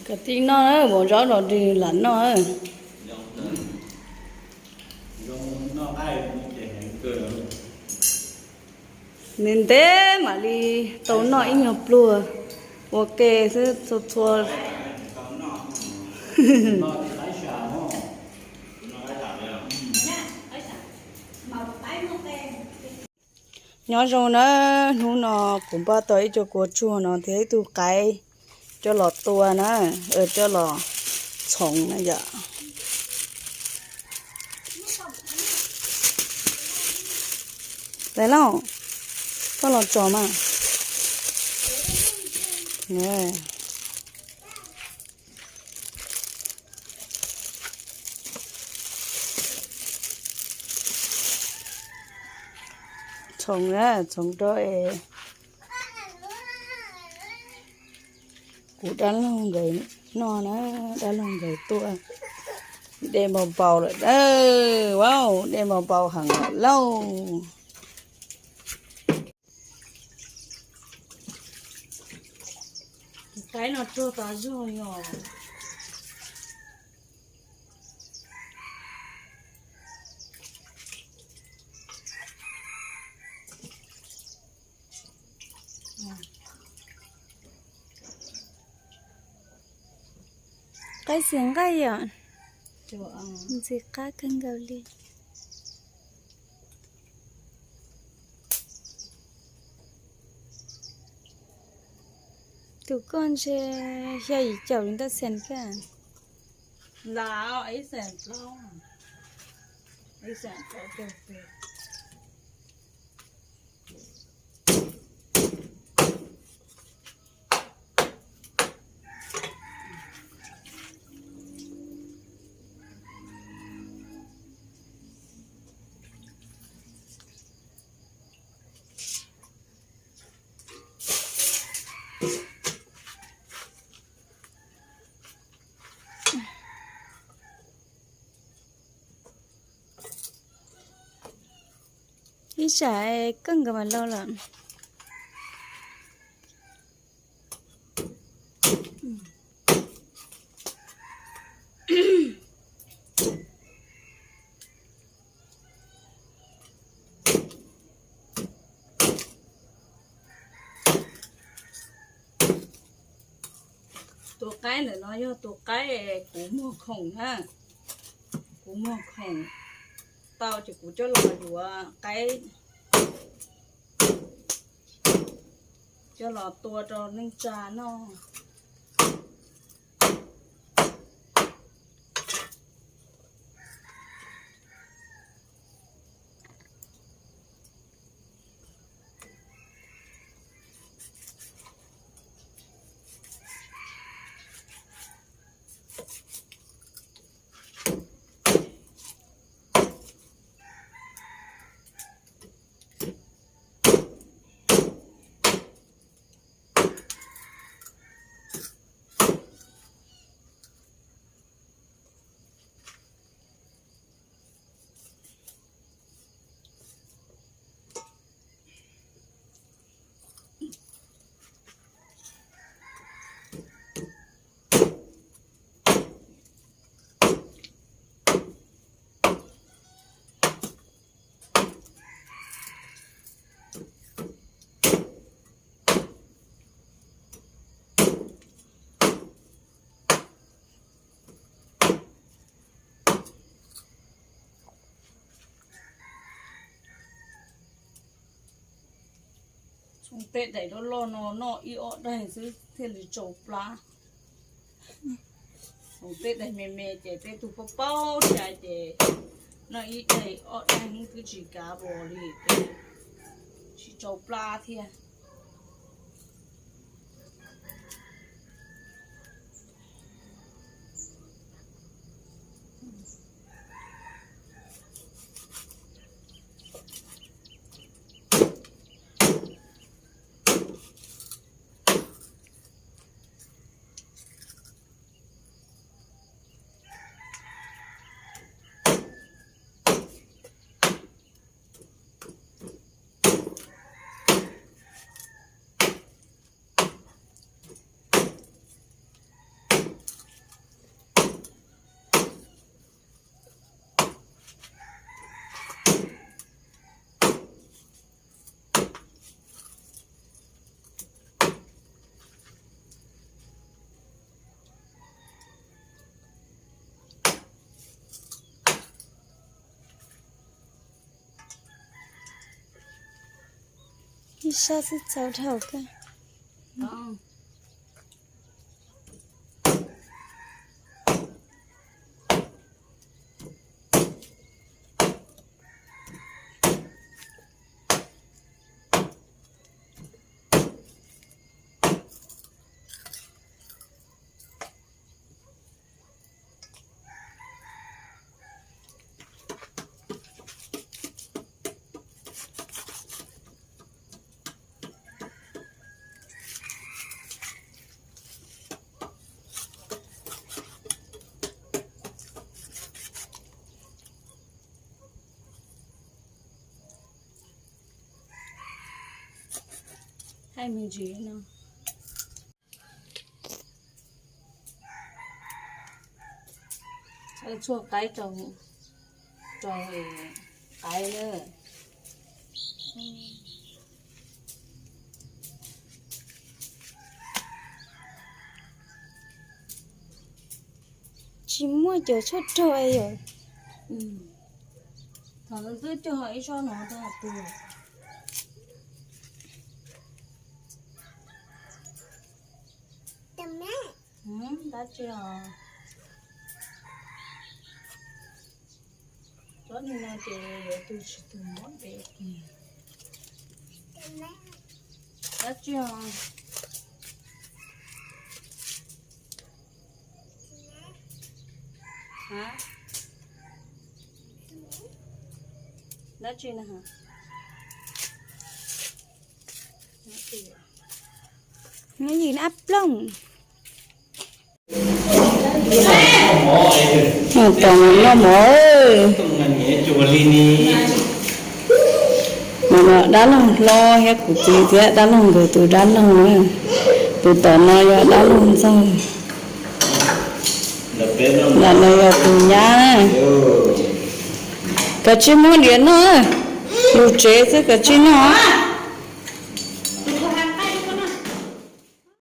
Kav tij noj na, mov zaub los nws lam noj. Ntev ntev mam li tau noj ib nyuag pluag, ua ke xwb txhua txhua. Nyob zoo na, hnub no kuv npaj tau ib co kua tsuag no thiab ib tug qaib coj los tua na, coj los txhoov na yom. Tais Lauj, koj los tso mas. Txhoov na, txhoov rau es kuv dab laug nkawd noj na, dab laug nkawd tuaj. Dej npau npau lawm, wow, dej npau npau heev lawm lauj. Tus qaib no tsuag tas zog li os. Qaib xim nqaij yom, ntxim qab kawg nkaus li. Tus koj ntshe xya yim caum li ntawm xees kawg. Lam ib xees plaub, ib xees plaub caug pes. Ib tsam koj nkawd mam los lawm. Tus qaib ntawm no yog tus qaib kuv muag khoom na. Kuv muag khoom tau ces kuv coj los yuav qaib coj los tua rau neej tsa noj. Txhoov tej daim loj loj no noj ib ob daig xwb thiaj li tsau plab. Txhoov tej daim me me ces tej tug paub paub sai ces noj ib daig ob daig twb tsis kav vos li ces tsis tsau plab thiab. Ib sab xwb txaus dhau kawg. Thaij me ntsis no. Txhua qaib rau, rau qaib na. Tsis muaj cov tshuaj rog yom. Thaum no twb cog ib tsob no rau tus. Dab tsi os? Tsob ntawm no ces yuav tu tsis tu mob pem. Dab tsi os? Ha? Dab tsi na? Nyob yim ab plooj. Tos noj mov. Mus no dab laug hlob thiab kuv txiv thiab dab laug nkawd tus dab laug na. Tus tom no yog dab laug ntxawg. Ntawm no yog tus nyab na. Kav tsij muab diav noj, lus tsev xwb kav tsij noj.